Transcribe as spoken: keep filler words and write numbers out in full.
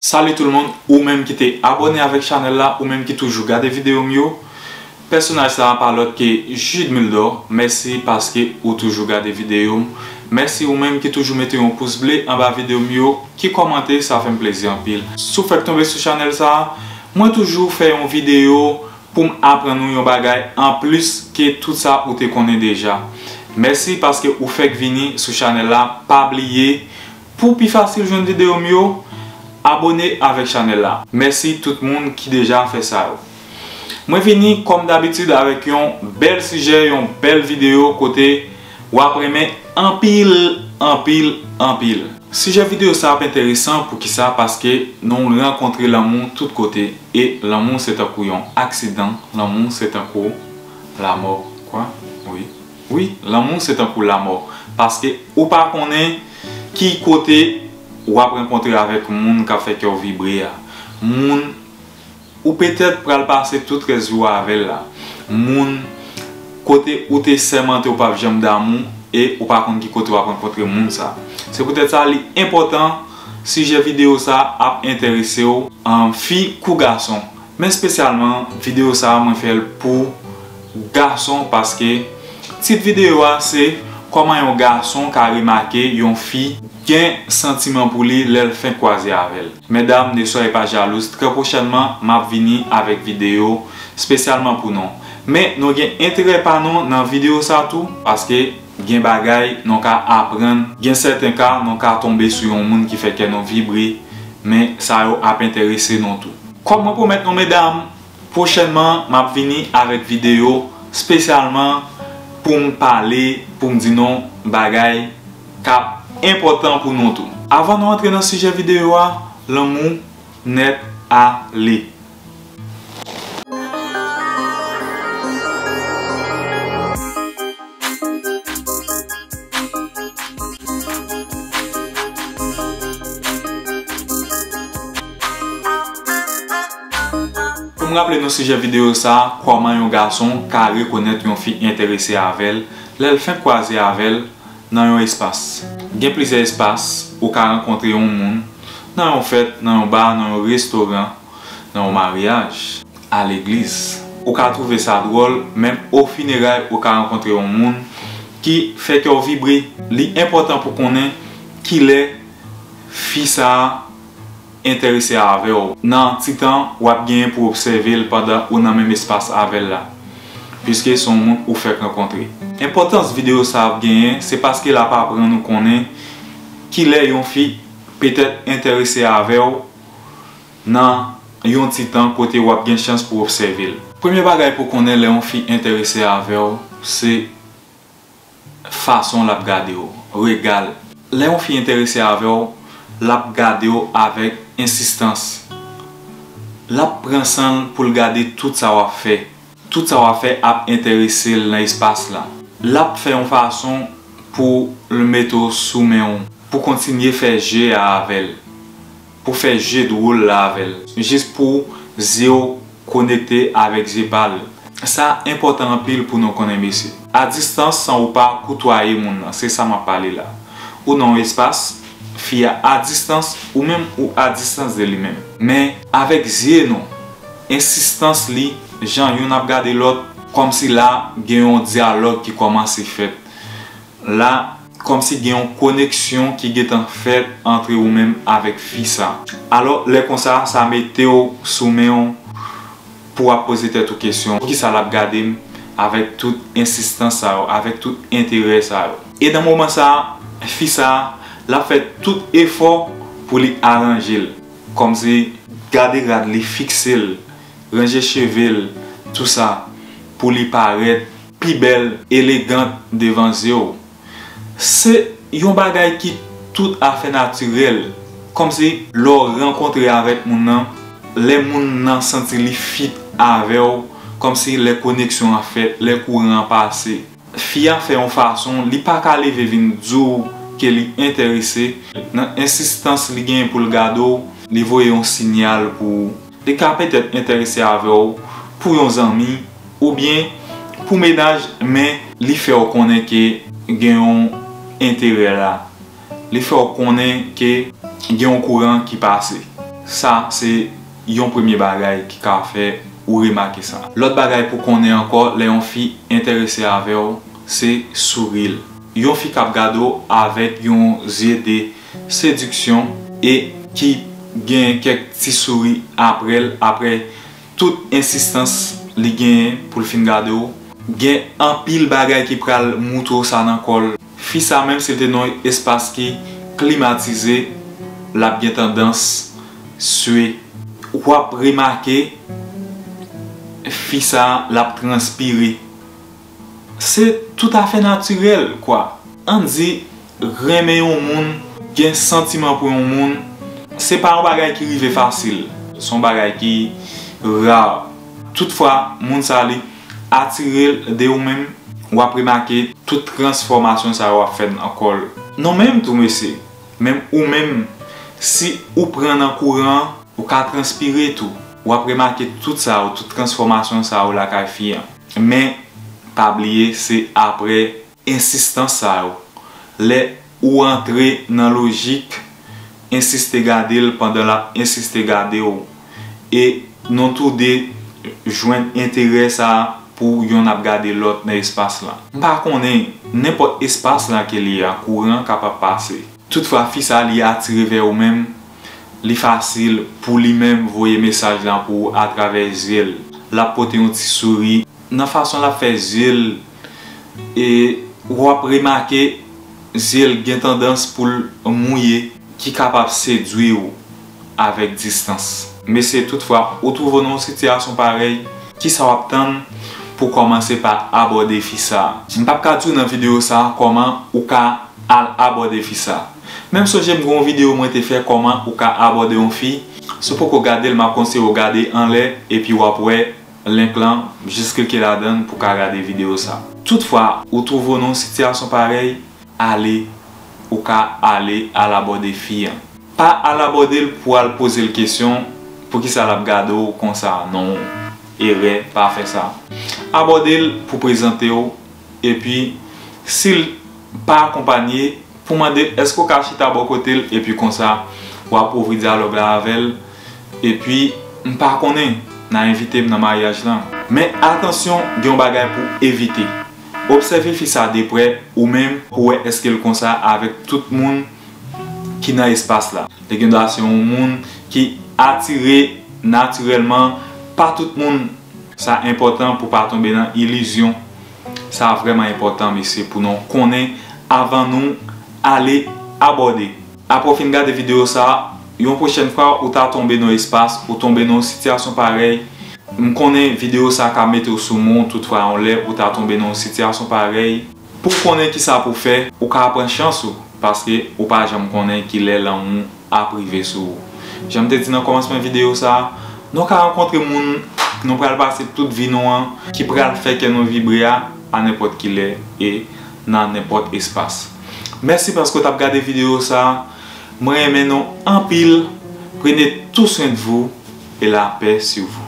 Salut tout le monde, ou menm ki te abòne avèk chanèl la, ou menm ki toujou gade videyo m yo. Pèsonaj sa a pa lòt ke Jude Muldor. Mèsi paske ou toujou gade videyo m. Mèsi ou menm ki toujou mete yon pous ble anba videyo m yo, ki kòmante, sa fè m plezi anpil. Si w fèk tonbe sou chanèl sa a, mwen toujou fè yon videyo pou m aprann ou yon bagay anplis ke tout sa ou te konnen deja. Mèsi paske ou fèk vini sou chanèl la. Pa bliye, pou pi fasil jwenn videyo m yo, abòne avèk chanèl la. Mèsi tout moun ki deja fè sa yo. Mwen vini kòm dabitid avèk yon bèl sijè, yon bèl videyo kote w ap renmen anpil, anpil, anpil. Sijè videyo sa ap enteresan, poukisa? Paske nou rankontre lanmou tout kote, e lanmou se tankou yon aksidan, lanmou se tankou lamò. Kwa? Wi. Wi, lanmou se tankou lamò, paske ou pa konnen ki kote w ap rankontre avèk moun k ap fè kè w vibre a. Moun ou petèt pral pase tout rès vi w avè l la. Moun kote ou te sèmante ou p ap janm damou e ou pa konn ki kote w ap rankontre moun sa. Se poutèt sa li enpòtan, sijè videyo sa ap enterese w, an, fi kou gason. Men espesyalman, videyo sa a, mwen fè l pou gason, paske tit videyo a se kòman yon gason ka remake yon fi gen santiman pou li lè l fenk kwaze avè l. Medam, ne soyez pas jalouses, trè pwochènman, m ap vini avèk videyo espesyalman pou nou. Men nou gen enterè pa nou nan videyo sa tou, paske gen bagay nou ka aprann, gen sèten ka nou ka tonbe sou yon moun ki fè kè nou vibre, men sa yo ap enterese nou tou. Kòm mwen pwomèt nou, medam, pwochènman, m ap vini avèk videyo espesyalman pou m pale, pou m di nou bagay k ap enpòtan pou nou tou. Avan nou antre nan sijè videyo a, lanmou nèt ale. Pou m raple nou sijè videyo sa, kòman yon gason ka rekonèt yon fi enterese avè l lè l fenk kwaze avè l nan yon espas. Gen plizyè espas ou ka rankontre yon moun, nan yon fèt, nan yon ba, nan yon restoran, nan yon maryaj, a legliz. Ou ka twouve sa dwòl, menm o fineray ou ka rankontre yon moun ki fè kè w vibre. Li enpòtan pou konnen kilè fi sa a enterese avè w nan ti tan w ap genyen pou obsève l pandan ou nan menm espas avè l la, piske se yon moun ou fèk rankontre. Enpòtans videyo sa ap genyen, se paske l ap aprann ou konnen kilè yon fi petèt enterese avè w nan yon ti tan kote w ap gen chans pou obsève l. Premye bagay pou konnen lè yon fi enterese avè w, se fason l ap gade w, rega l. Lè yon fi enterese avè w, l ap gade w avèk ensistans. L ap pran san l pou l gade tout sa w ap fè. Tout sa w ap fè ap enterese l nan espas la. L ap fè yon fason pou l mete w sou men w, pou kontinye fè je a avè l, pou fè je dwòl la avè l, jis pou zye w konekte avèk zye pa l. Sa enpòtan anpil pou nou konnen, mesye. A distans, san ou pa koutwaye moun nan, se sa m ap pale la. Ou nan yon espas, fi a a distans, ou menm ou a distans de li menm. Men, avèk zye nou, ensistans li, jan youn ap gade lòt, kòmsi la gen yon dyalòg ki kòmanse fèt. La, kòmsi gen yon koneksyon ki gentan fèt antre ou menm avèk fi sa. Alò, lè konsa, sa mete w sou men w pou w ap poze tèt ou kesyon, poukisa l ap gade m avèk tout ensistans sa yo, avèk tout enterè sa yo? E nan moman sa, fi sa, l ap fè tout efò pou li aranje l. Kòmsi gade rad li, fikse l, ranje cheve l, tou sa, pou li parèt pi bèl, elegant devan zye w. Se yon bagay ki tout afè natirèl. Kòmsi lè w rankontre avèk moun nan, lè moun nan santi li fit avè w, kòmsi lè koneksyon an fèt, lè kouran an pase. Fi a fè yon fason, li pa ka leve vin di w ke li enterese. Nan ensistans li genyen pou l gade w, li voye yon siyal pou ou. Li ka petèt enterese avè w pou yon zanmi, oubyen pou mennaj, men li fè w konnen ke gen yon enterè la. Li fè w konnen ke gen yon kouran ki pase. Sa se yon premye bagay ki ka fè ou remake sa. Lòt bagay pou konnen ankò lè yon fi enterese avè w, se souri l. Yon fi k ap gade w avèk yon zye de sediksyon e ki gen kèk ti souri apre l, apre tout ensistans li genyen pou l fin gade w. Gen anpil bagay ki pral moutre w sa nan kò l. Fi sa, menm si l te nan yon espas ki klimatize, l ap gen tandans swe. W ap remake fi sa, l ap transpire. Se toutafè natirèl, kwa. Ann di, renmen yon moun, gen santiman pou yon moun, se pa yon bagay ki rive fasil. Se yon bagay ki ra. Toutfwa, moun sa li atire l de ou menm, w ap remake tout transfòmasyon sa yo ap fèt nan kò l. Nou menm tou, mesye, menm ou menm, si ou pran nan kouran an, ou ka transpire tou. W ap remake tout sa yo, tout transfòmasyon sa yo lakay fi an. Men, pa bliye, se apre ensistans sa yo. Lè ou antre nan lojik ensiste gade l pandan l ap ensiste gade w, e nou toude jwenn enterè sa pou yonn ap gade lòt nan espas la. M pa konnen, nenpòt espas la ke li ye a, kouran kapab pase. Toutfwa, fi sa li atire vè ou menm, li fasil pou li menm voye mesaj la pou ou atravè zye l. L ap pote yon ti souri. Nan fason l ap fè zye l, e w ap remake zye l gen tandans pou l mouye, ki kapab sedwi w avèk distans. Mesye, toutfwa, ou twouve w nan yon sitiyasyon parèy, kisa w ap tann pou kòmanse pa abòde fi sa a? M p ap ka di w nan videyo sa a kòman ou ka al abòde fi sa. Men m sonje m gen yon videyo mwen te fè kòman ou ka abòde yon fi. Si w poko gade l, m ap konseye w gade anlè epi w ap wè link lan, jis klike ladan l pou w ka gade videyo sa. Toutfwa, ou twouve w nan yon sitiyasyon parèy, ale, ou ka ale al abòde fi an. Pa al abòde l pou al poze l kesyon poukisa l ap gade w konsa, non, erè, pa fè sa. Abòde l pou prezante w, epi si l pa akonpanye, pou mande l èske w ka chita bò kote l, epi konsa w ap ouvri dyalòg la avè l, epi m pa konnen, n a envite m nan maryaj lan. Men atansyon, gen yon bagay pou w evite. Obsève fi sa de prè ou menm pou w wè èske l konsa avèk tout moun ki nan espas la. Li gendwa se yon moun ki atire natirèlman pa tout moun. Sa enpòtan pou w pa tonbe nan ilizyon. Sa vrèman enpòtan, mesye, pou nou konnen avan nou ale abòde. Apre w fin gade videyo sa, yon pwochèn fwa ou ta tonbe nan yon espas, ou tonbe nan yon sitiyasyon parèy, m konnen videyo sa ka mete w sou mou, toutfwa yon lè ou ta tonbe nan yon sitiyasyon parèy, pou w konnen kisa pou w fè, ou ka pran chans ou, paske ou pa janm konnen kilè lanmou ap rive sou ou. Jan m te di nan kòmansman videyo sa, nou ka rankontre moun nou pral pase tout vi nou an, ki pral fè kè nou vibre a, a nenpòt kilè e nan nenpòt espas. Mèsi paske w t ap gade videyo sa. Mwen renmen nou anpil. Prenez tout soin de vous et la paix sur vous.